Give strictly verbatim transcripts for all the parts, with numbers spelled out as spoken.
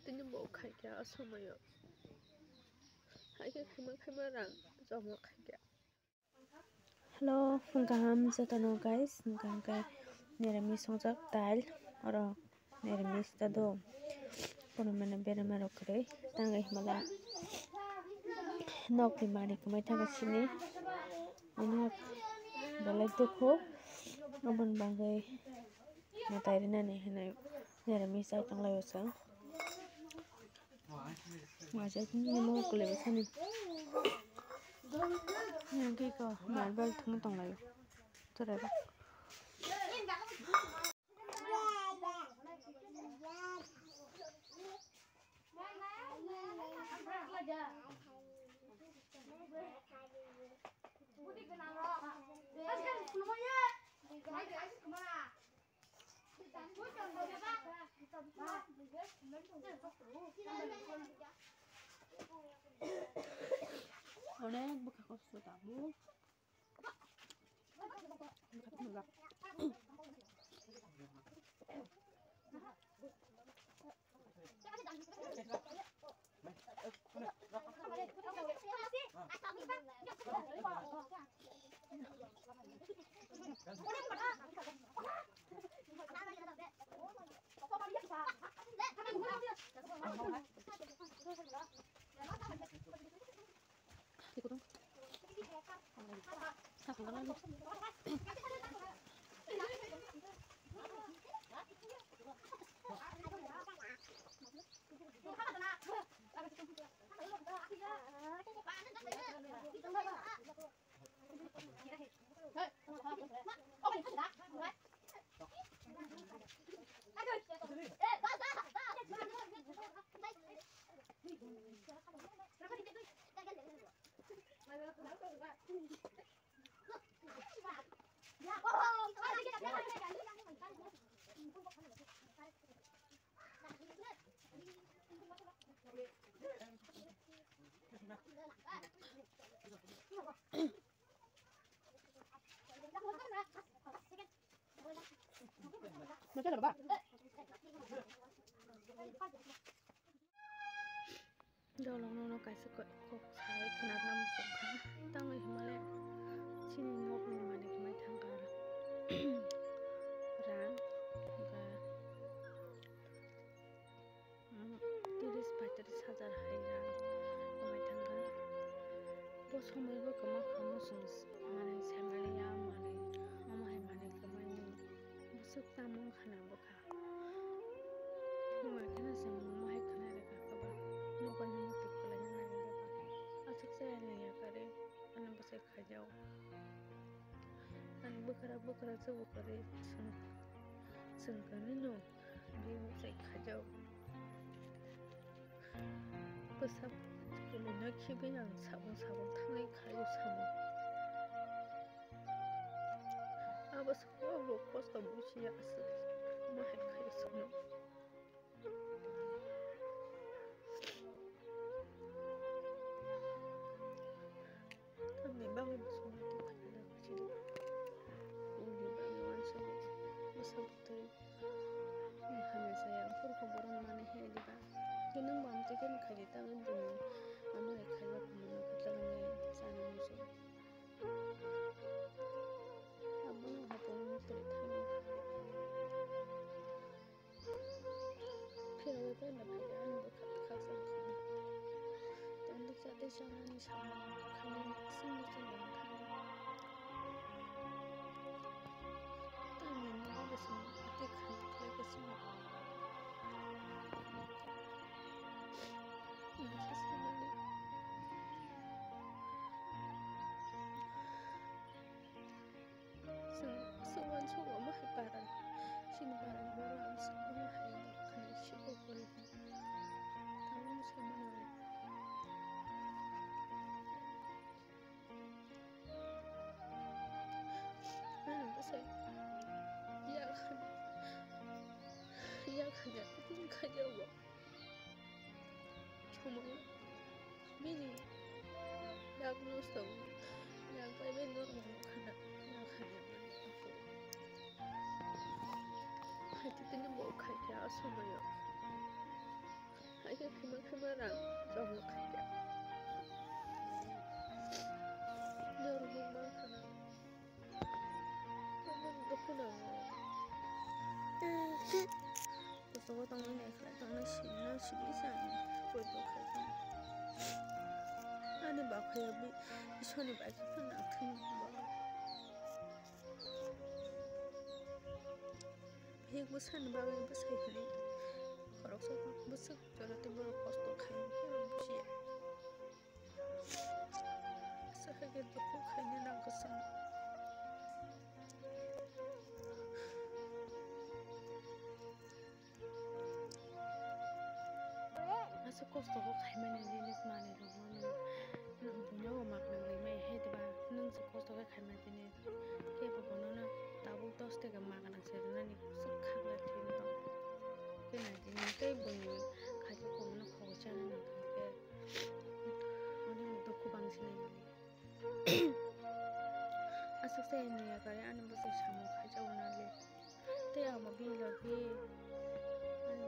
tini bo khaikha o somoyo. Haikhe khima khima rang joma khaikha. Hello, phung kaham jotono guys, hwnkha hwnkhe nirami songjak dail, oro nirami sita do, kono mane berema rok kwrwi, tangwi himala nokni manwi kwmai thangkha sini, onek belai dukhu, aboni bagwi mwtai rinani hinwi nirami chai tonglaio chwng. Waisa tini nimo kwlwi sani. Yang khe ko marble thwngwi tonglaio. Chwrairok. Onek bwkha kosto tabuk. Dolong nono kaisa kok, kok sawi khwnarna muchungkha. Tangwi hwnmale chini nokni manwi hwnwi thangkha. Rang, hwnkha, mm, tris paitris hajar hai rang hwnwi thangkha. Bo somoibo kwma kha muchung manwi saimaliya manwi, omo hai manwi kwmani bwswk tamo wngkhana bwkha. Wngma kheno chwng omo hai khwnai rwkha kwbang. Mobile no muitu kwlaina nangya bwkha. Aswk chaya ni yakarwi ano bwsai khaijao. Ani bwkra bwkra se bwkharwi chwng, chwng kwrwino bini bwsai khaijao. Bwsa kwlwino khibi ang sabung sabung thangnai khaio samung. Abo sakno bo kosto bujiya aswk omo hai khai songno. Tamni bagwi bo songno tongkha na chini. Uni bagwi uansukgo bwsa bwtwi hamya saya phuru khe borok mani he diba. Khe nwng bo amtwi khe khaidi tangwi bini amo hai khaiba khe mano khe tangwi chana muchung. Abono hapung twi thangwi phirogwi phano phai ani bwkha khaksa khani. Tondwk cha tei chanani samung khani simi chwng thangwi. Tamni nini bwswng tei khani khlai khe chwng. Nokha samani. Chwng, chwng uansukgo omo hai para. Chini para ni borok ang chwng omo hai khwnai siko kwrwi. Tamo sai mano. Ano bwsai yak han, yak han ya kutung khajago. Chumui bini yak nustong yak bai bai norok khana yak han ya mani apo. Hai tini bo khai khe a somoyo. Khima khima rang chokno khaikha. Norok mangkha na. Omo dukhu nango. Kuchugo tongwi naikha, tongna sini, sini sa ani koi bo khaikha. Ani bakhaya bi Iswrni bai khe phano nangthwng bo. Bihik bwsani bagwi bwsai hinwi khoroksa bwswk jora tei borok kosto khainai khe bo bujiya. Aswk hai khe dukhu khaina nang kwchwng. Aswk kosto khe khaimani jinis manwi rokno nwng, nwng buino bo maknang rimai hai diba? Nwng se kosto khe khaimani tini kebo bonono tabuk dos taka maknang se rwnani kwchwng khakla thwino tong. Khe nai tini tei buini khaikhe kumno khogwi chana nang khe. Ani dukhu bangsinai mani. Aswk se ni yakari ani bwsai samung khaijao na le. Tei amo bini logi ani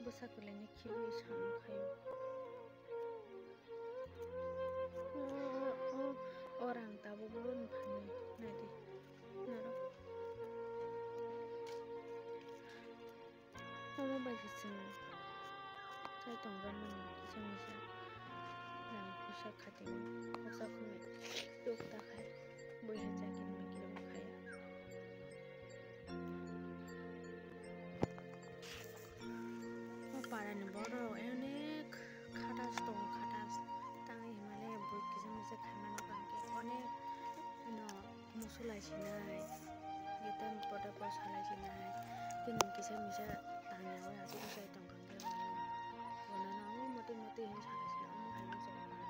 bwsa kwlaini khibiui samung khaio. O, o, o rang tabuk boroni phanwi naidi norok. Omo bai se chwng chai tongjakmani kisa misa rang puisa khatini khoroksa phunwi tuk ta khai bui hai chakiri mikiri bo khaiya. O parani borok onek khatas tongo, khatas tangwi hinmale bui kisa misa khaimano tangkhe onek no. Musu lai sinai, gete poda po salai sinai, tini kisa misa tangya o aswk bwsai tongkha khe bono, bono no omo motwi motwi hinwi salai sinai, omo hai no chwla mano,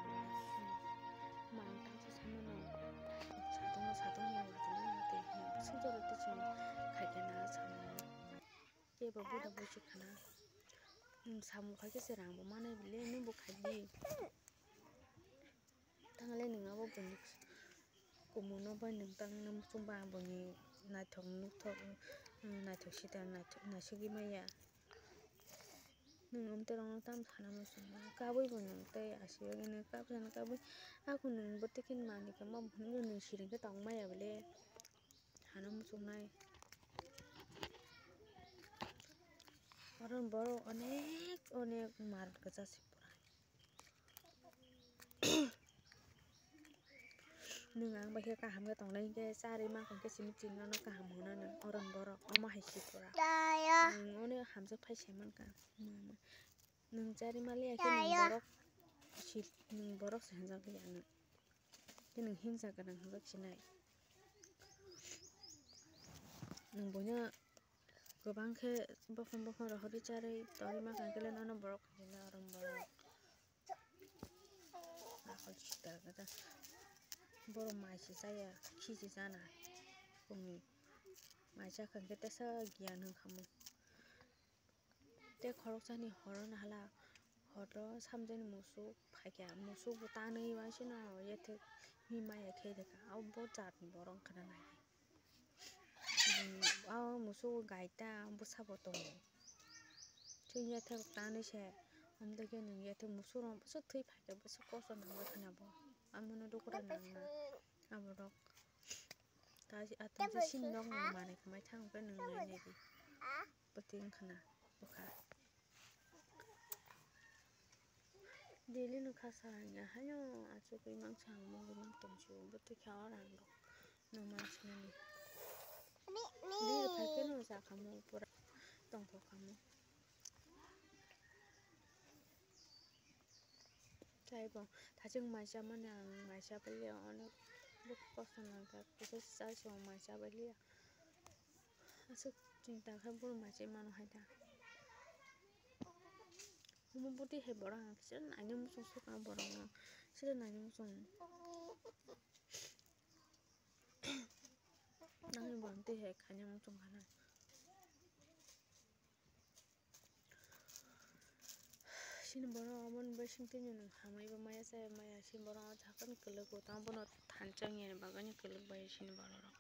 mang tangsa samano, satungma satungni watwi motwi hinwi bwswk jora tei chwng khaikhe na samano, tei bo buda buchi khana, nwng samung khaikhe se rang bo manai bile, nwng bo khaidi. Tangle nwng abo buini kumun no bai nwng tang nw muchung ba buini naithok nukthok, naithok sita naithok naisugwi maya. Nwng omtorokno tamo sana muchung ba kabui bo nwng tei aswk bagwi nwng kabui sana kabui ako nwng bwtwi khe manwi khe ma buphuru nwng siring khe tong maya bole sana muchungnai. Oro borok onek onek mar kwchak se pura. Nwng ang bai khe kaham khe tonglai hinkhe charwi ma khe simi chini no kaham hwnna nwng oron borok omo hai si pura. Ang ono hamjak phai sai mankha. Nwng charwi ma liya khe nwng borok si, nwng borok se hwnjak liya nwng. Khe nwng himsa gwnang hwnjak sinai. Nwng buino kwbang khe bokhong bokhong rohorwi charwi tongwi mankha khe le nono borok hinwi oron borok. Akol sita gata. Borok mai se chaya, khichi chana. Kumi mai chakha khe tesa giyan wngkha mo. Tei khoroksani horo nahala horo samjani musuk phaikha, musuk bo tanwi wansino yethek mi maya khe rwkha, abo jatni borok wngkhana nai. O musuk gai ta bwsa bo tongo. Chwng yethek tanwi se, amtwi khe nwng yethek musuk rok bwswk thwi phaikha, bwswk kosto nangwi khana bo. Amono dukura nangna aborok. Ta atwng se sini nok nang manwi khe mai thang khe nwng nai nai di. Bwtwi wngkhana bwkha. Daily no kha sa hanya haino achugwi mang sa mungwi mang tong si o bwtwi kha o rang rok no man sinani. Daily phai khe no cha kha mo pura tong kho kha mo. Chai bo thaching mai cha mani ang mai cha pali onek buk kosto nang kha kisa sa si mai cha pali. Aswk chwng ta khe borok mai chai mano hai da. Omo bwtwi hai borok ang kisa naina muchung sukha borok no. Sida naina muchung. Nangni borok twi hai khaina muchung khana. Sini borok omo ni bising twi nwng hamwi bo maya chaya maya sini borok o sakani kwlwk bo tamo bono thansa wngya ni bagwi kwlwk bai sini borok rok.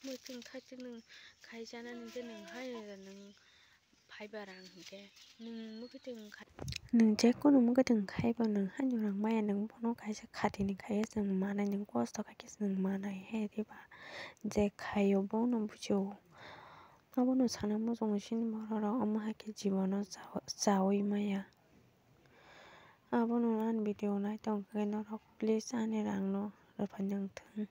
Muitung khachi nwng khai chana nung je nwng hai nwng phaiba rang hinkhe nwng muitung khai. Nwng je kono muitung khaiba nwng haino rang maya nwng bono kaisa khatini khaiya chwng manai nwng kosto khaikhe chwng manai he diba je khaio bono bujio. Abono sana muchungo chini borok rok omo hai khe jibono chaui maya. Abono ani video nai tongkhe norok please ani rang no rwphai nwng thung.